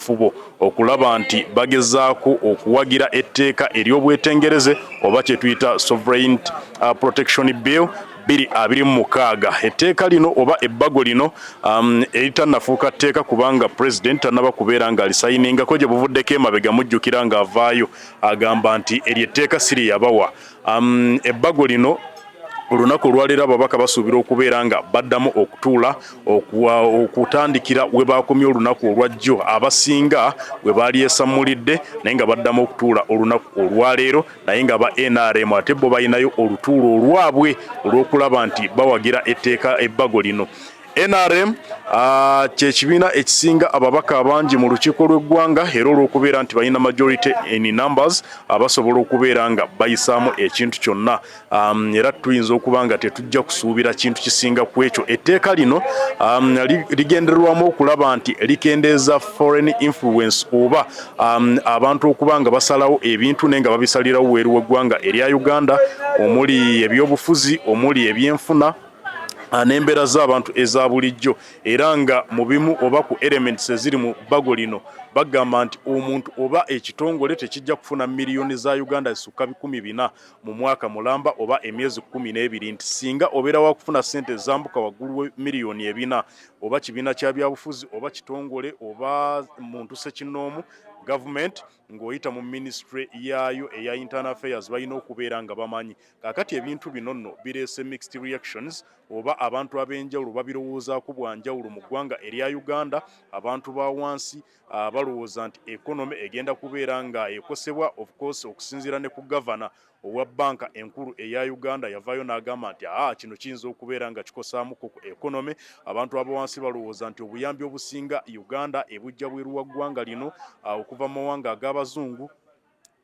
Kafubo okulaba nti bagezaako okuwagira etteeka ery'obwetengereze oba kye tuyita Sovereign Protection Bill 2026. Etteeka lino oba ebbago lino eritannafuuka tteeka kubanga Pulezidenti tannaba kubeera ng'alisayiningako, gye buvuddeko emabega mujjukira ng'avaayo agamba nti eryo etteeka si lye yabawa. Ebbago lino olunaku olwaleero ababaka basuubira okubeera nga baddamu okutuula okutandikira we baakomye olunaku olwajjo, abasinga we baalyesammulidde, naye nga baddamu okutuula olunaku olwaleero, naye nga ba NRM ate bo balinayo olutuulo olwabwe olw'okulaba nti bawagira etteeka ebbago lino. NRM kyekibiina ekisinga ababaka abangi mu lukiiko lw'eggwanga, era olw'okubeera nti balina majority in numbers, abasobola okubeera nga bayisaamu ekintu kyonna, era tuyinza okuba nga tetujja kusuubira kintu kisinga ku ekyo. Etteeka lino ligendererwamu okulaba nti likendeeza foreign influence oba abantu okuba nga basalawo ebintu naye nga babisalirawo weeru w'eggwanga erya Uganda, omuli ebyobufuzi, omuli ebyenfuna n'embeera z'abantu eza bulijjo. Era nga mu bimu oba ku elements eziri mu bbago lino, bagamba nti omuntu oba ekitongole tekijja kufuna miliyoni za Uganda zisukka 400 mu mwaka mulamba oba emyezi 12, nti singa obeera wakufuna ssente ezambuka waggulu we miliyoni 400, oba kibiina kya byabufuzi oba kitongole oba muntu ssekinnoomu, gavumenti ng'oyita mu ministry yaayo eya Internal Affairs balina okubeera nga bamanyi. Kaakati ebintu bino nno bireese mixed reactions oba abantu ab'enjawulo babirowoozaako bwanjawulo mu ggwanga erya Uganda. Abantu ba wansi balowooza nti economy egenda kubeera nga ekosebwa. Of course, okusinziira ne ku gavana owa banka enkulu eya Uganda, yavaayo n'agamba nti aa, kino kiyinza okubeera nga kikosaamuko ku economy. Abantu abawansi balowooza nti obuyambi obusinga Uganda ebujja bweru wa ggwanga lino, okuva mu mawanga ag'abazungu.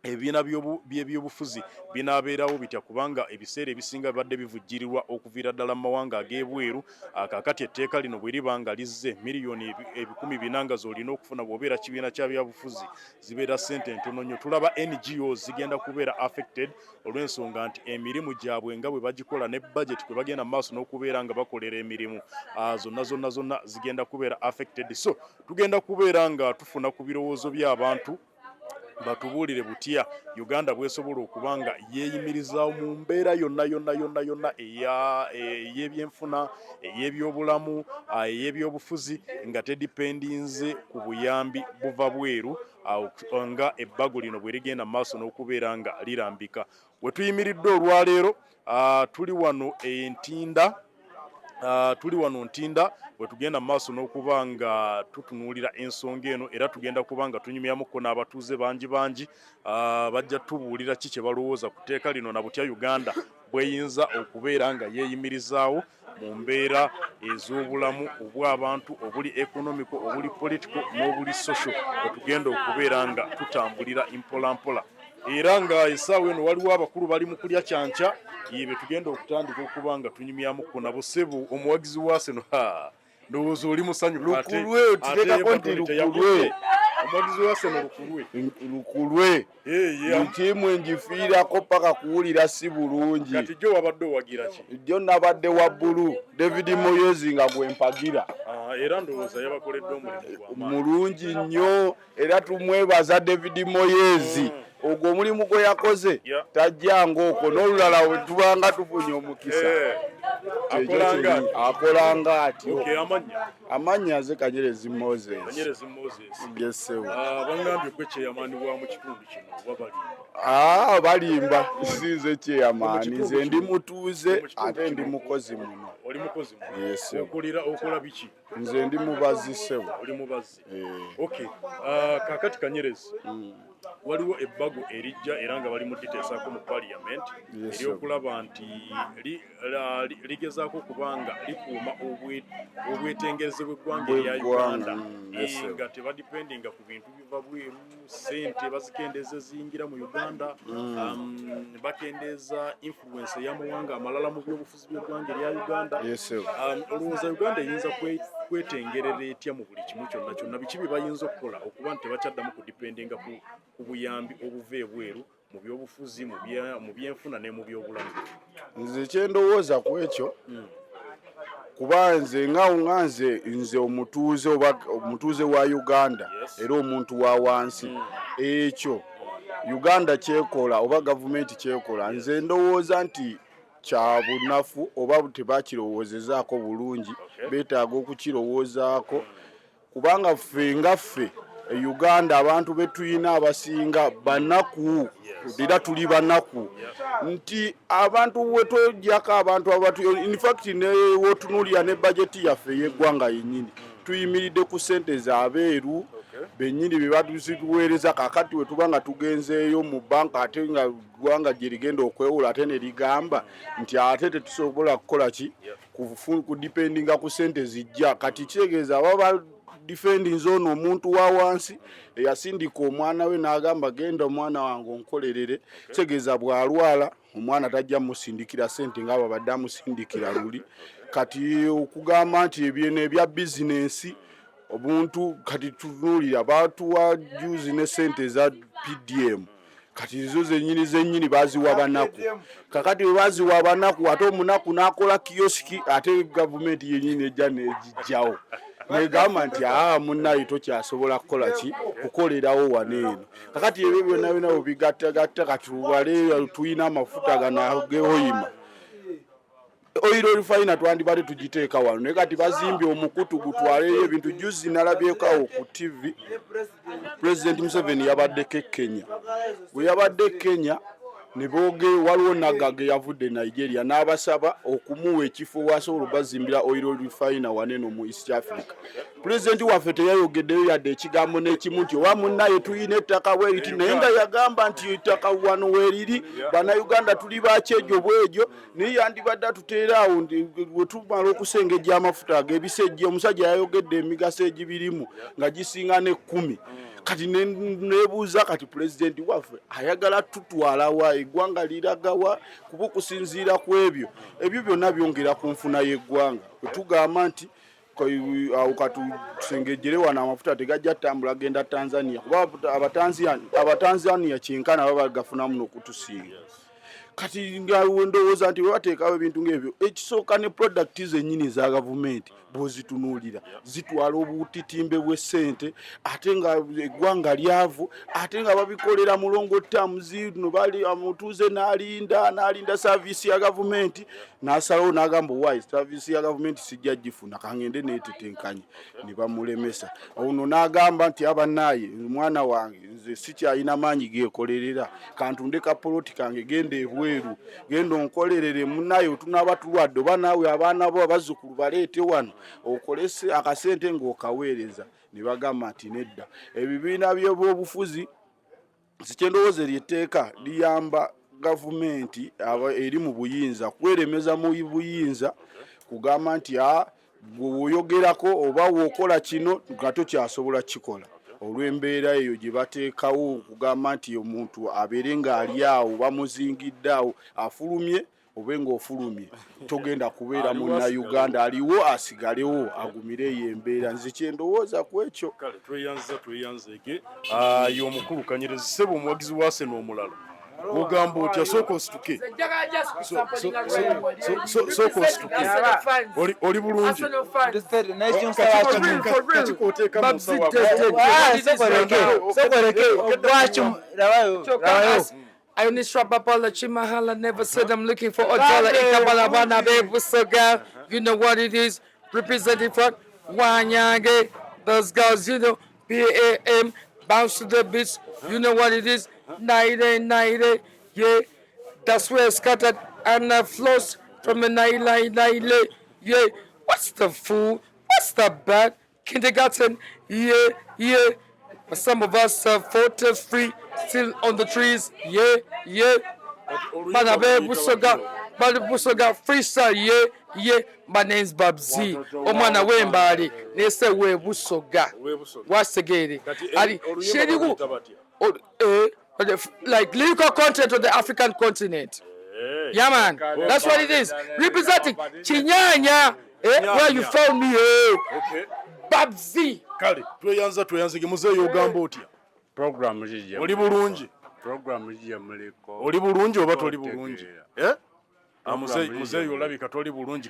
Ebibiina by'ebyobufuzi binaabeerawo bitya, kubanga ebiseera ebisinga bibadde bivujjirirwa okuviira ddala mu mawanga ag'ebweru? Kaakati etteeka lino bwe liba nga lizze, miliyoni 400 nga z'olina okufuna bw'obeera kibiina kya byabufuzi zibeera ssente ntono nnyo. Tulaba NGOs zigenda kubeera affected olw'ensonga nti emirimu gyabwe nga bwe bagikola ne budget kwe bagenda mu maaso n'okubeera nga bakolera emirimu, zonna zonna zonna zigenda kubeera affected. So tugenda kubeera nga tufuna ku birowoozo by'abantu batubuulire butya Uganda bwesobola okuba nga yeeyimirizaawo mu mbeera yonna yonna yonna yonna ey'ebyenfuna, ey'ebyobulamu, ey'ebyobufuzi, nga tedipendinze ku buyambi buva bweru, nga ebbago lino bwe ligenda mu maaso n'okubeera nga lirambika. We tuyimiridde olwaleero, tuli wano Entinda, tuli wano Ntinda bwe tugenda mu maaso n'okuba nga tutunuulira ensonga eno, era tugenda kuba nga tunyumyamuko n'abatuuze bangi bangi, bajja tubuulira ki kye balowooza ku tteeka lino na butya Uganda bweyinza okubeera nga yeeyimirizaawo mu mbeera ez'obulamu obw'abantu obuli economical, obuli political n'obuli social, bwe tugenda okubeera nga tutambulira mpola mpola. Era nga essaawa eno waliwo abakulu bali mu kulya kyankya, ye be tugenda okutandika okuba nga tunyumyamuko nabo. Ssebo omuwagizi wa Arsenal, ndowooza oli musanyufu. Lukulwe, tuteekako nti lukulwe. Omuwagizi wa Arsenal, lukulwe. Lukulwe. Ttiimu engifiirako paka kuwulira si bulungi. Kati jjo wabadde owagira ki? Jjo nabadde wa bbulu, David Moyes nga gwe mpagira. Ah, era ndowooza yabakoledde omulimu gw'amaanyi. Mulungi nnyo, era tumwebaza David Moyes. Ogwo omulimu gwe yakoze tajjanga okwo n'olulala we tubanga tufunye omukisa. Kyekyo Akola nga kyennyini. Akola nga atyo. Okay, amannya? Amannya nze Kanyerezi Moses. Kanyerezi Moses. Yes, ssebo. Ah, bangambye gwe chairman wa mu kitundu kino, oba balimba? Ah, balimba, si nze chairman. Mu kitundu Nze ndi kino. mutuuze Mu kitundu ate ndi kino. mukozi muno. Oli mukozi muno? Yes, ssebo. Okulira, okola biki? Nze ndi mubazi, ssebo. Oli mubazi? Eh. Okay. Ah, kaakati Kanyerezi, waliwo ebbago erijja era nga bali mu diteesaako mu parliament ery'okulaba nti ligezaako okuba nga likuuma obwetengereze bw'eggwanga erya Bw'eggwanga, Uganda, yes, sir. nga tebadipendinga ku bintu biva bweru, sente bazikendeeza eziyingira mu Uganda, bakendeeza influence ey'amawanga amalala mu byobufuzi by'eggwanga erya Uganda. Yes, sir. Olowooza Uganda eyinza kwetengerera etya mu buli kimu kyonna kyonna? Biki bye bayinza okukola okuba nti tebakyaddamu kudipendinga ku buyambi obuva ebweru mu byobufuzi, mu byenfuna ne mu byobulamu? Nze kyendowooza ku ekyo, Kuba nze nga nze nze omutuuze oba omutuuze wa Uganda era omuntu wa wansi, ekyo Uganda kyekola oba gavumenti kyekola, nze ndowooza nti kya bunafu oba tebakirowoozezaako bulungi. Beetaaga okukirowoozaako, kubanga ffe nga ffe e Uganda abantu betuyina abasinga banaku, era tuli banaku, nti abantu wetwejjako abantu abatu, in fact newotunuulira ne bajeti yaffe ey'eggwanga yennyini, tuyimiridde ku ssente z'abeeru bennyini be batuzituweereza. Kakati we tuba nga tugenzeeyo mu banka, ate nga ggwanga gye ligenda okwewola, ate ne ligamba nti ate tetusobola kukola ki, kudependinga ku ssente zijja. Kati kitegeeza baba defendinze ono omuntu wa wansi eyasindika omwana we n'agamba, "Genda omwana wange onkolerere." Kitegeeza bw'alwala omwana tajja musindikira ssente nga babadde amusindikira luli. Kati okugamba nti ebyeno ebya bizinensi obuntu, kati tunuulira batuwa juzi ne ssente eza PDM, kati zo zenyini zenyini baziwa banaku. Kakati bwe baziwa abanaku, ate omunaku n'akola kiyosiki, ate gavumenti yenyini ejja negijjawo negamba nti, "Aa, munnaye tokyasobola kukola ki, kukolerawo wano eno." Kakati ebyo byonna byonna bwebigattagatta, kati tubale tulina amafuta gano agehoyima oil refinery, twandibadde tugiteeka wano, naye kati bazimbye omukutu gutwaleyo ebintu. Juzi nalabyekawo ku TV, President Museveni yabaddeko e Kenya. Bwe yabadde e Kenya ne booge, waliwo naggaga eyavudde Nigeria n'abasaba okumuwa ekifo wasobola obazimbira oil refinery waneno mu East Africa. Pulezidenti waffe teyayogeddeyo yadde ekigambo n'ekimu nti owa munnaye tuyina ettaka bweriti, naye nga yagamba nti ettaka wano weeriri, Bannayuganda tuli bakyejo bwejo, naye yandibadde atuteeraawo nti bwe tumala okusengejja amafuta ag'ebisejje. Omusajja yayogedde emigaso egibirimu nga gisinga n'ekkumi. Kati nebuuza, kati pulezidenti waffe ayagala tutwalawa? Eggwanga liragawa? Kuba okusinziira ku ebyo, ebyo byonna byongera ku nfuna y'eggwanga. Bwe tugamba nti awo katusengejjere wano, amafuta tegajja ttambula genda Tanzania, kuba Abatanzania kyenkana baba gafunamu n'okutusinga. Kati nga ndowooza nti bwe bateekawo ebintu ng'ebyo, ekisooka ne product zennyini eza gavumenti bw'ozitunuulira zitwala obutitimbe bw'essente, ate nga eggwanga lyavu, ate nga babikolera mu long terms. No bali omutuuze n'alinda n'alinda service ya gavumenti, n'asalawo n'agamba, "Owaayi, service ya gavumenti sijja gifuna, kangende neetetenkanye." Ne bamulemesa. Ono n'agamba nti, "Abannaaye, omwana wange nze sikyalina maanyi geekolerera, kantunde kapoloti kange, genda ebweru, genda onkolerere. Munnaye otunaaba tulwadde, oba naawe abaana bo abazzukulu baleete wano okolese akasente ng'okaweereza." Ne bagamba nti nedda. Ebibiina by'ebyobufuzi, sikyendowooza eryo etteeka liyamba gavumenti eri mu buyinza kweremeza mu buyinza, kugamba nti a gwe woyogerako oba wookola kino nga tokyasobola kikola olw'embeera eyo gye bateekawo, okugamba nti omuntu abeere ng'ali awo bamuzingidde awo, afulumye obe ng'ofulumye togenda kubeera Munnayuganda. Aliwo asigalewo agumire eyo embeera. Nze kyendowooza ku ekyo. Kale tweyanziza, tweyanzeege ye omukulu Kanyerezi. Ssebo omuwagizi wa Arsenal omulala, ogamba otya? Sooka osituke. Sooka osituke. Oli bulungi? Kakiko oteeka mu nsawo. Lwaki labayo labayo. I only strap up all the chimahala, never said I'm looking for a dollar. Ikabalabana bebusoga, you know what it is. Representing for Wanyange, those girls, PAM, bounce to the beats, you know what it is. Night, night, yeah. That's where it's scattered and I floss from the night, night, night, yeah. What's the fool? What's the bad? Kindergarten, yeah. But some of us are 43, still on the trees, yeah. Bana be Busoga, Bana Busoga freestyle, yeah. My name's Babzi. Omwana w'Embale, nese we Busoga. Wasegeere. Ali sherigu oh, like lyrical content of the African continent. Yeah, man. That's what it is. Representing Chinyanya, where you found me, eh. Babzi. Kale tweyanza, tweyanzege. Muzeeyi, ogamba otya? Program gye Oli bulungi? Program gye muliko. Oli bulungi oba toli bulungi? Otegeera. Eh? Ah, muzeeyi olabika toli bulungi,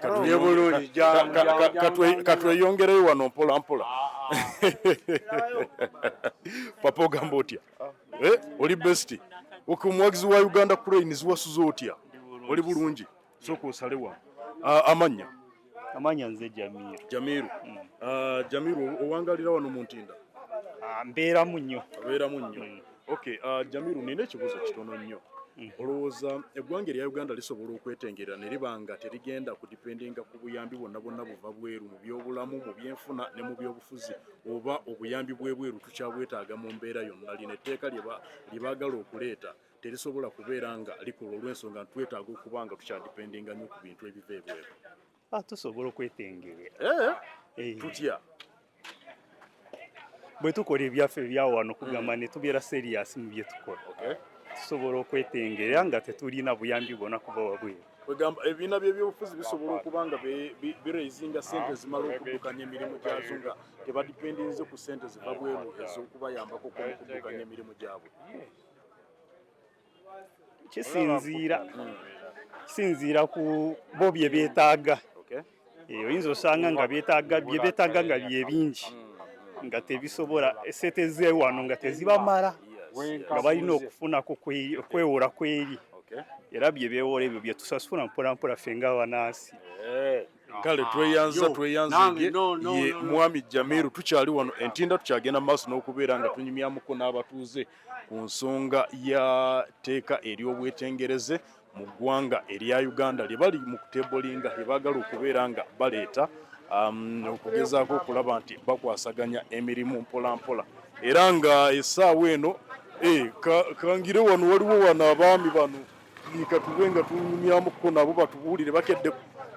katweyongereyo wano mpola mpola. Papa, ogamba otya? Eh, oli best? Ok, omuwagizi wa Uganda Cranes, wasuze otya? Oli bulungi? Sooka osale wano. Ah, amannya? Amanya nze Jamiru. Jamiru. Ah, Jamiru, owangalira wano mu Ntinda? Ah, mbeeramu nnyo. Obeeramu nnyo. Okay, Jamiru, nina ekibuuzo kitono nnyo. Olowooza eggwanga erya Uganda lisobola okwetengerera ne liba nga terigenda kudipendinga ku buyambi bwonna bwonna buva bweru mu byobulamu, mu byenfuna ne mu byobufuzi, oba obuyambi bw'ebweru tukyabwetaaga mu mbeera yonna? Lino etteeka lye baagala okuleeta terisobola kubeera nga likola olw'ensonga nti twetaaga okuba nga tukyadipendinga nnyo ku bintu ebiva ebweru? Ah, tusobola okwetengerera. Eh, Eh, tutya? Bwe tukola ebyaffe ebyawano, kugamba ne tubeera serious mu bye tukola, tusobola okwetengerera nga tetulina buyambi bwonna kuva wabweru. Kwegamba ebibiina by'ebyobufuzi bisobola okuba nga biraisinga sente ezimala okuddukanya emirimu gyazo nga tebadipendinze ku sente ziva bweru ez'okubayambako mu kuddukanya emirimu gyabwe? Kisinziira ku bo bye beetaaga. Eh, oyinza osanga nga beetaaga bye beetaaga nga bye bingi nga tebisobola, esente zewano nga tezibamala, nga balina okufunako okwewola kweri, era bye beewola ebyo bye tusasula mpola mpola ffe ng'abanaasi. Kale tweyanza, tweyanzege. Ye mwami Jamiru. Tukyali wano Entinda, tukyagenda mu maaso n'okubeera nga tunyumyamuko n'abatuuze ku nsonga ya tteeka ery'obwetengereze mu ggwanga erya Uganda lye bali mu kutebolinga, lye baagala okubeera nga baleeta okugezaako okulaba nti bakwasaganya emirimu mpola mpola. Era nga essaawa eno kangire wano, waliwo wano abaami bano, katube nga tunyumyamuko nabo batubuulire.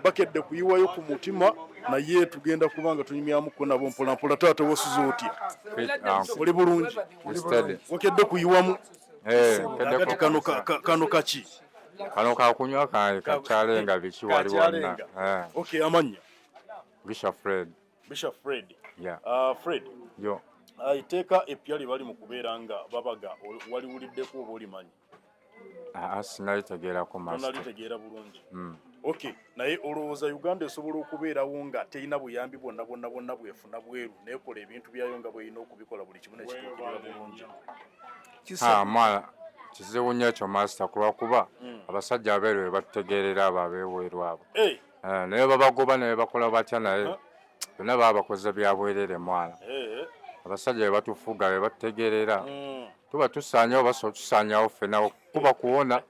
Bakedde kuyiwayo ku mutima, naye tugenda kuba nga tunyumyamuko nabo mpolampola. Taata, wasuze otya? Oli bulungi? Wakedde kuyiwamu? Kati kano kaki? Kano kakunywa kange kakyalenga biki wali wonna. Okay, amannya? Bisha Fred. Bisha Fred. Yeah. Fred. Yo. Etteeka eppya lye bali mu kubeera nga babaga, waliwuliddeko oba olimanyi? Aa, sinalitegeerako, master. Tonalitegeera bulungi. Okay, naye olowooza Uganda esobola okubeerawo nga terina buyambi bwonna bwonna bwonna bwefuna bweru, nekola ebintu byayo nga bwerina okubikola, buli kimu nekituukirira bulungi? Ah, mwana, kizibu nnyo ekyo, master, kulwakuba abasajja abeeru be batutegeerera, abo abeeweeru abo. Eh, naye babagoba, naye bakola batya, naye byonna baba bakoze bya bwerere, mwana. Abasajja be batufuga, be batutegeerera. Tuba tusaanyawo, basobola tusaanyawo ffenna, kuba kuwona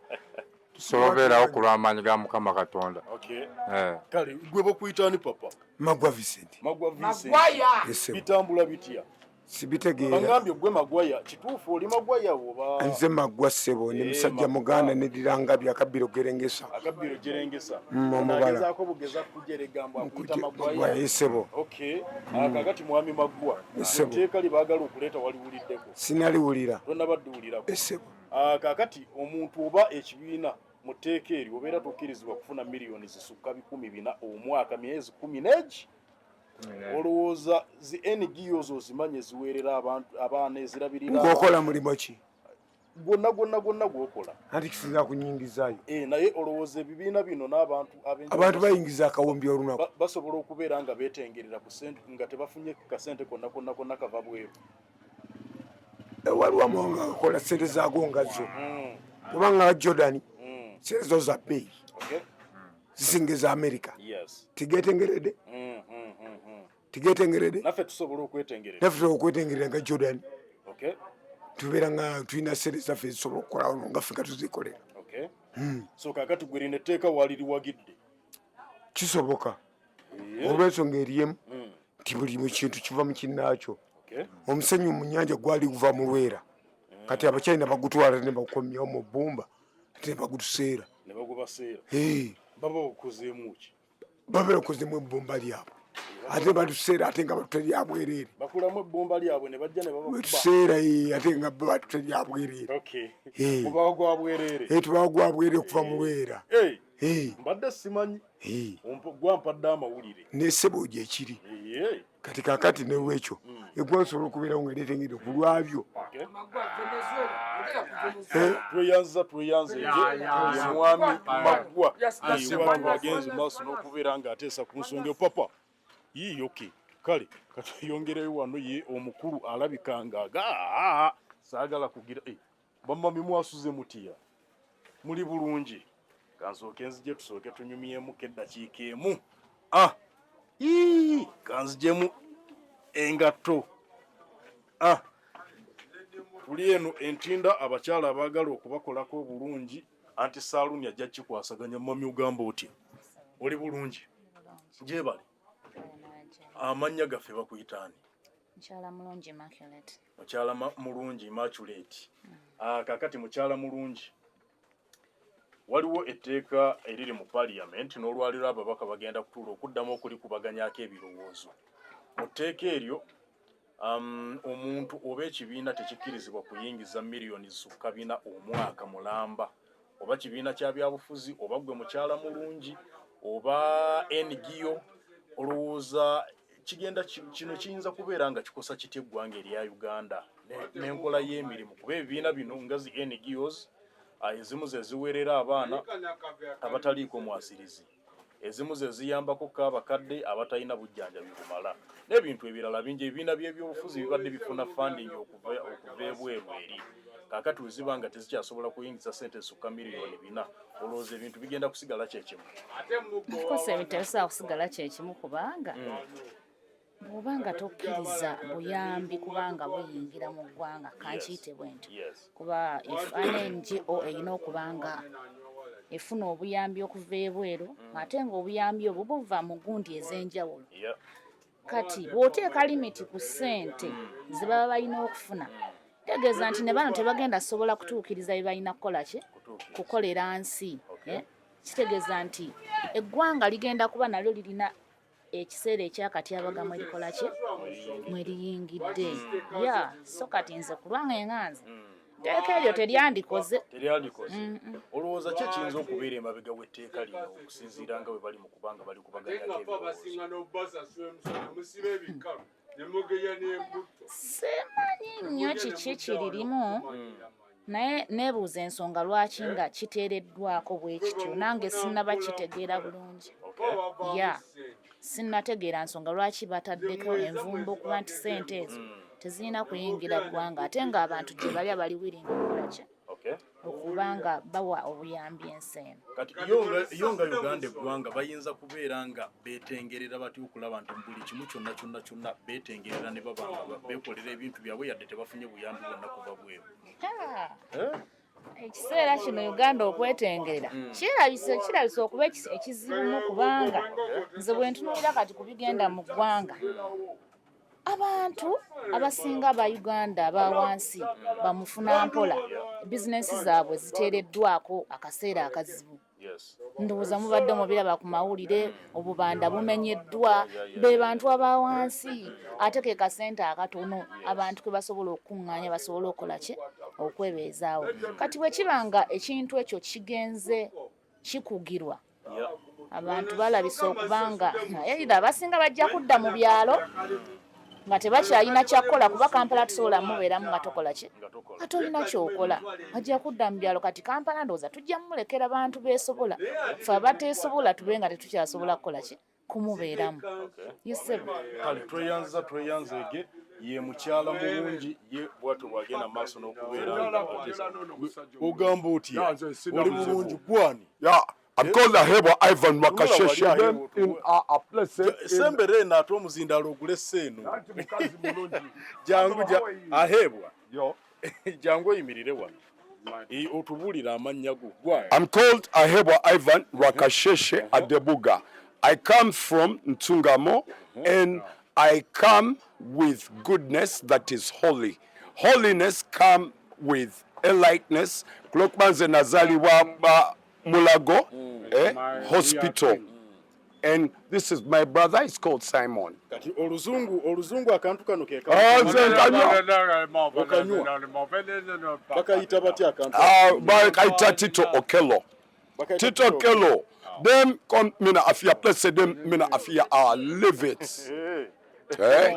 tusobola obeerawo ku lw'amaanyi ga Mukama Katonda. Okay. Eh. Kale gwe bakuyita ani, papa? Magwa Vincent. Magwa Vincent. Yes, bitambula bitya? Sibitegeera. Bangambye gwe Magwaya, kituufu oli Magwaya oba? Nze Magwa, ssebo, ndi Eh, musajja Magwa. muganda, nediranga byakabbiro gerengesa. Akabbiro gerengesa. Omubala. Agezaako bugeza kujerega mbu akuyita Magwaya, Magwaya. Ssebo. Okay, kakati mwami Magwa, Ssebo. etteeka lye baagala okuleeta waliwuliddeko? Sinaliwulira. Tonabadde? Ssebo. Kakati omuntu oba ekibiina, mu tteeka eryo obeera tokkirizibwa kufuna miliyoni zisukka 400 omwaka, myezi 10 n'egi. Olowooza zi NGOs ozimanyi eziweerera abantu, abaana, ezirabirira? Ng'okola mulimu ki? Gwonna gwonna gwonna gwokola. Anti kisinza kunyingizaayo. Eh, naye olowooza ebibiina bino n'abantu ab'enjawulo Abantu bayingiza akawumbi olunaku. Basobola okubeera nga beetengerera ku sente nga tebafunye kasente konna konna konna kava bweru? Eh, waliwo amawanga agakola sente zaago nga zo, kubanga Jordan sente zo za bbeeyi, zisinga eza America. Tigetengeredde, tigetengeredde. Naffe tusobola okwetengerera? Naffe tusobola okwetengerera nga Jordan. Tubeera nga tulina sente zaffe ezisobola okukolawo nga ffe nga tuzikolera. Okay. So kakati gwe lino etteeka waliriwagidde? Kisoboka, olw'ensonga eriemu nti buli mu kintu kiva mu kinnaakyo. Omusenyu mu nyanja gwali guva mu Lwera, kati Abachina bagutwala ne bagukomyawo mu bbumba, ate ne bagutuseera. Ne bagubaseera? Eh. Baba bagukozeemu ki? Babeera bakozemu ebbumba lyabwe, ate batuseera, ate nga batuta lyabwereere. Bakulamu ebbumba lyabwe ne bajja ne babakuba? Wetuseera, eh, ate nga bo batuta lyabwereere. Okay. Mubawa gwa bwereere? Eh, tubawa gwa bwereere okuva mu Lwera. Eh, Eh, mbadde simanyi. Eh. Gwampadde amawulire. Nesebo gyekiri. Eh. Kati kakati nolwekyo eggwanga lisobola okubeerawo nga lyetengedde ku lwabyo. Tweyanza tweyanze ye mwami Maggwa agenze maaso n'okubeera ng'ateesa ku nsonga papa yiiyoke. Kale katweyongereyo wano ye omukulu alabika nga saagala kugira bamami mwasuze mutya muli bulungi kansooke nzije tusooke tunyumyemu eddakiika emu kanzijemu engatto tuli eno entinda abakyala abaagala okubakolako obulungi anti saaluuni ajja kikwasaganya. Mami ogamba otya, oli bulungi? Gyebale. Amannya gaffe bakuyitaani? Mukyala Mulungi Immaculate. Mukyala Mulungi Immaculate. Kakati mukyala Mulungi, waliwo etteeka eriri mu parliament n'olwaliro ababaka bagenda kutuula okuddamu okulikubaganyako ebirowoozo. Mu tteeka eryo omuntu oba ekibiina tekikkirizibwa kuyingiza miliyoni zisukka 4 omwaka mulamba, oba kibiina kya byabufuzi oba gwe mukyala Mulungi oba NGO. Olowooza kigenda kino kiyinza kubeera nga kikosa kitya eggwanga erya Uganda n'enkola y'emirimu, kuba ebibiina bino nga zi NGOs ezimu ze ziweerera abaana abataliiko mwasirizi, ezimu ze ziyambako ko abakadde abatalina bujjanjabi bumala n'ebintu ebirala bingi. Ebibiina by'ebyobufuzi bibadde bifuna funding okuva ebweru eri. Kaakati we ziba nga tezikyasobola kuyingiza sente zisukka miliyoni 4, olowooza ebintu bigenda kusigala kyekimu? Of ebintu tebisobola kusigala kyekimu, kubanga bw'oba nga tokkiriza buyambi kubanga buyingira mu ggwanga, kankiyite bwe ntyo, kuba if an NGO erina okuba nga efuna obuyambi okuva ebweru, ate ng'obuyambi obwo buva mu gundi ez'enjawulo. Kati bw'oteeka limit ku ssente ze baba balina okufuna, tegeeza nti ne bano tebagenda sobola kutuukiriza bye balina kukola ki kukolera nsi. Eh? Kitegeeza nti eggwanga ligenda kuba nalyo lirina ekiseera ekyakatyabaga mwerikola ki mweriyingidde. Ya, so kati nze ku lwange nga nze, tteeka eryo teryandikoze. Teryandikoze. Olowooza ki ekiyinza okubeera emabega w'etteeka lino okusinziira nga bwe bali mu kubanga bali kubaganyako ebirowoozo? Simanyi nnyo kiki kiririmu, naye neebuuza ensonga lwaki nga kiteereddwako bwe kityo. Nange sinnaba kitegeera bulungi. Ya, sinnategeera nsonga lwaki bataddeko envumbo okuba nti ssente ezo tezirina kuyingira ggwanga, ate ng'abantu gye bali abali willing okukola ki okuba nga bawa obuyambi ensi eno. Kati yo nga Uganda eggwanga bayinza kubeera nga beetengerera batya okulaba nti mu buli kimu kyonna kyonna kyonna beetengerera ne baba nga beekolera ebintu byabwe yadde tebafunye buyambi bwonna kuva bweru? Ha! Eh? Ekiseera kino Uganda okwetengerera kirabise okuba ekizibumu, kubanga nze bwe ntunuulira kati ku bigenda mu ggwanga, abantu abasinga aba Uganda aba wansi bamufuna mpola, bizinensi zaabwe ziteereddwako akaseera akazibu. Ndowooza mubadde mubiraba ku mawulire, obubanda bumenyeddwa. Be bantu aba wansi, ate ke kasente akatono abantu ke basobola okukuŋŋaanya basobole okukola ki okwebeezaawo. Kati bwe kiba nga ekintu ekyo kigenze kikugirwa, abantu balabise okubanga either abasinga bajja kudda mu byalo nga tebakyalina kyakukola, kuba Kampala tusobola mubeeramu nga tokola ki nga tolina kyokola. Bajja kudda mu byalo. Kati Kampala ndowooza tujja mumulekera bantu beesobola, fe abateesobola tube nga tetukyasobola kukola ki kumubeeramu. Yesebo. Kale tweyanza tweyanzeege ye mukyala Mulungi, ye bwatyo bwagenda maaso n'okubeera nga ogamba otya, oli bulungi gwani? Yeah, I'm called Ahebwa Ivan Makasheshe. In a place in Sembere eno ate omuzindaalo ogulesse eno. Jangu ja Ahebwa. Yo. Jangu oyimirire wano. Otubuulire amannya go gwa. I'm called Ahebwa Ivan Rakasheshe Adebuga. I come from Ntungamo and I come with goodness that is holy. Holiness come with a lightness. Kulwokuba nze nazaalibwa Mulago hospital. And this is my brother, he's called Simon. Kati oluzungu akantu kano ke Ah, nze nkanywa. Okanywa. Bakayita batya akantu? Ah, bakayita Tito Okello. Bakayita Tito Okello. Them come mina afia place them mina afia leave it. Eh?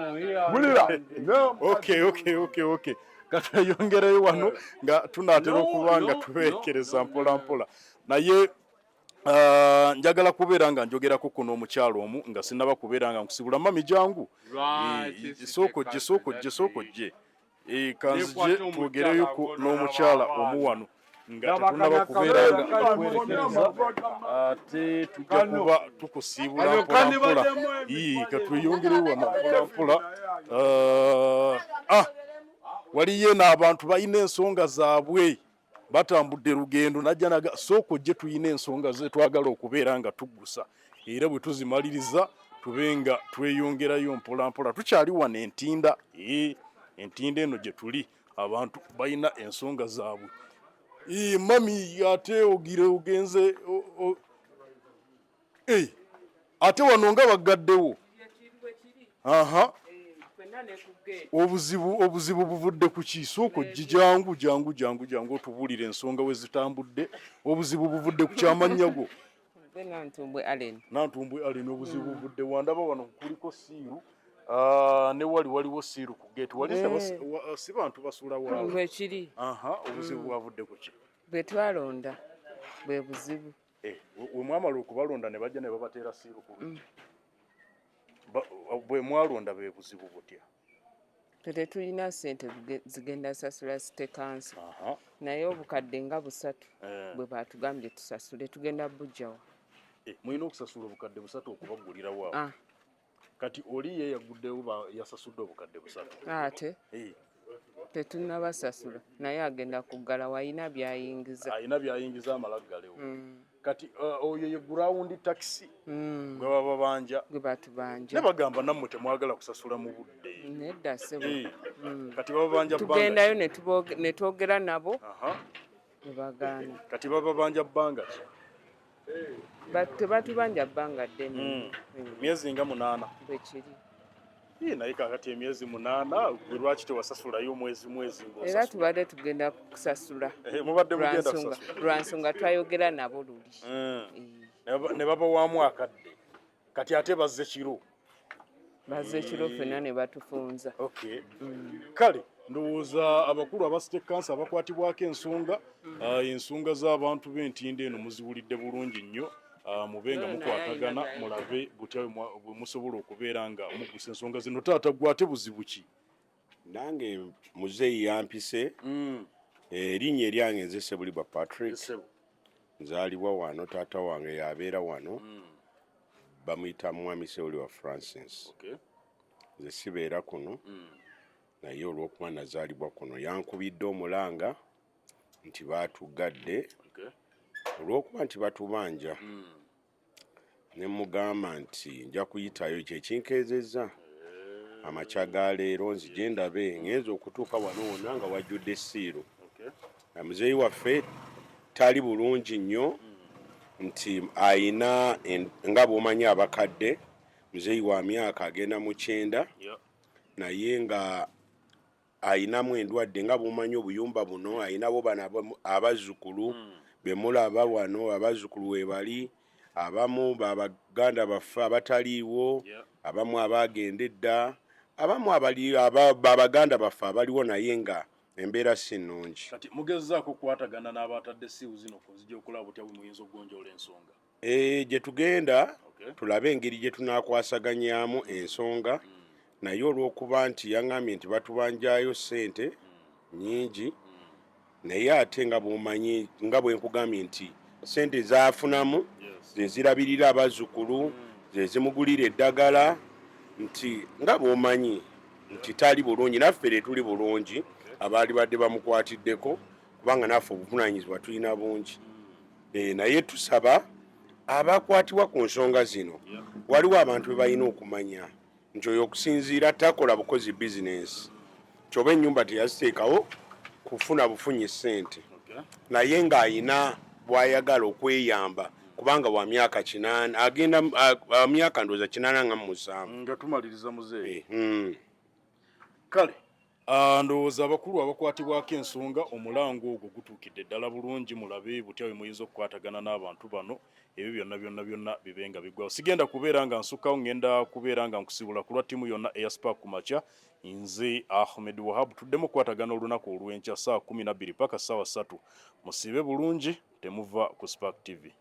Wulira. No. Okay. Katweyongereyo wano nga tunaatera okuba nga tubeekereza mpola mpola, naye njagala kubeera nga njogerako kuno omukyalo omu nga sinaba kubeera nga nkusibula. Mami, jangu. Sooka ojje, sooka ojje, sooka ojje. Kanzije twogereyo n'omukyala omu wano nga tetunaba kubeera nga tukwerekereza, ate tujja kuba tukusiibula mpola mpola. Katweyongereyo wano mpola mpola. Waliyo eno abantu balina ensonga zaabwe, batambudde lugendo najja naga sooka ojje, tuyina ensonga ze twagala okubeera nga tuggusa, era bwe tuzimaliriza tube nga tweyongerayo mpola mpola. Tukyali wano Entinda, Entinda eno gye tuli, abantu balina ensonga zaabwe. Mami, ate ogire ogenze, ate wano nga baggaddewo. Aha, obuzibu buvudde ku ki? Sooka ojje, jangu, jangu, jangu, jangu otubuulire ensonga we zitambudde. Obuzibu buvudde ku kyamannya go? Nantumbwe Allen. Nantumbwe Allen, obuzibu buvudde wandaba wano kuliko seal, ne wali waliwo seal ku gate wali, si bantu basula waabwe. Bwekiri. Aha, obuzibu bwavudde ku ki? Bwe twalonda bwe buzibu. We mwamala okubalonda ne bajja ne babateera seal ku luggi. Bwe mwalonda bwe buzibu butya? Ffe tetulina ssente zigenda sasula city council, naye obukadde nga 300 bwe batugambye tusasule, tugenda bujjawa? Mulina okusasula obukadde 300 okubaggulirawo awo? Kati oli ye yaguddewo yasasudde obukadde 300? Ate tetunnabasasula, naye agenda kuggala, wayina byayingiza. Alina byayingiza amala aggalewo. Kati oyo ye ground tax gwe baba banja? Gwe batubanja. Ne bagamba nammwe temwagala kusasula mu budde. Nedda ssebo. Kati bababanja bbanga? Tugendayo ne twogera nabo ne bagaana. Kati bababanja bbanga ki? Tebatubanja bbanga ddene. Myezi nga 8? Bwekiri. Naye kakati emyezi 8, gwe lwaki tewasasulayo mwezi mwezi? Era tubadde tugenda kusasula. Mubadde mugenda kusasula? Lwa nsonga twayogera nabo luli. Ne babawaamu akadde, kati ate bazze kiro. Bazze kiro, ffenna ne batufunza. Okay, kale ndowooza abakulu aba city council abakwatibwako ensonga, ensonga z'abantu b'Entinda eno muziwulidde bulungi nnyo. Mube nga mukwatagana, mulabe butya bwe musobola okubeera nga muggusa ensonga zino. Taata, gwe ate buzibu ki? Nange muzeeyi yampise. Erinnya eryange nze Sebulibwa Patrick, nzaalibwa wano, taata wange yabeera wano, bamuyita Mwami Sebulibwa Francis. Nze sibeera kuno, naye olw'okuba nazaalibwa kuno, yankubidde omulanga nti baatugadde olw'okuba nti batubanja, ne mugamba nti nja kuyitayo. Kyekinkeezezza amakya ga leero, nzije ndabe. Ngenza okutuuka wano wonna nga wajjudde seal. Muzeeyi waffe tali bulungi nnyo, nti ayina nga bw'omanyi abakadde, muzeeyi wa myaka agenda mu 90, naye nga ayinamu endwadde. Nga bw'omanyi obuyumba buno, ayinabo bano abazzukulu bemulaba wano, abazzukulu webali, abamu babaganda baffe abataliiwo, abamu abagenda edda, abamu abali babaganda baffe abaliwo, naye nga embeera si nnungi. Kati mugezaako okukwatagana n'abatadde seal zino kuzijja okulaba butya bwe muyinza okugonjoola ensonga? Gye tugenda tulabe engeri gye tunaakwasaganyaamu ensonga, naye olw'okuba nti yaŋŋambye nti batubanjayo ssente nnyingi, naye ate nga bw'omanyi, nga bwe nkugambye nti ssente zaafunamu ze zirabirira abazzukulu, ze zimugulira eddagala, nti nga bw'omanyi nti tali bulungi, naffe tetuli bulungi abaali badde bamukwatiddeko, kubanga naffe obuvunaanyizibwa tulina bungi. Naye tusaba abakwatibwa ku nsonga zino, waliwo abantu be balina okumanya nti oyo okusinziira takola bukozi bizinensi, kyoba ennyumba teyaziteekawo kufuna bufunyi ssente, naye ng'ayina bw'ayagala okweyamba, kubanga wa myaka 80, agenda myaka ndowooza 87. Nga tumaliriza, muzeeyi. Kale. Ah, ndowooza abakulu abakwatibwako ensonga omulango ogwo gutuukidde ddala bulungi, mulabe butya bwe muyinza okukwatagana n'abantu bano, ebyo byonna byonna byonna bibe nga biggwawo. Sigenda kubeera nga nsukkawo, ngenda kubeera nga nkusibula ku lwa ttiimu yonna eya Spark ku makya. Nze Ahmed Wahab, tuddemu okukwatagana olunaku olw'enkya ssaawa 12 paka ssaawa 3. Musiibe bulungi, temuva ku Spark TV.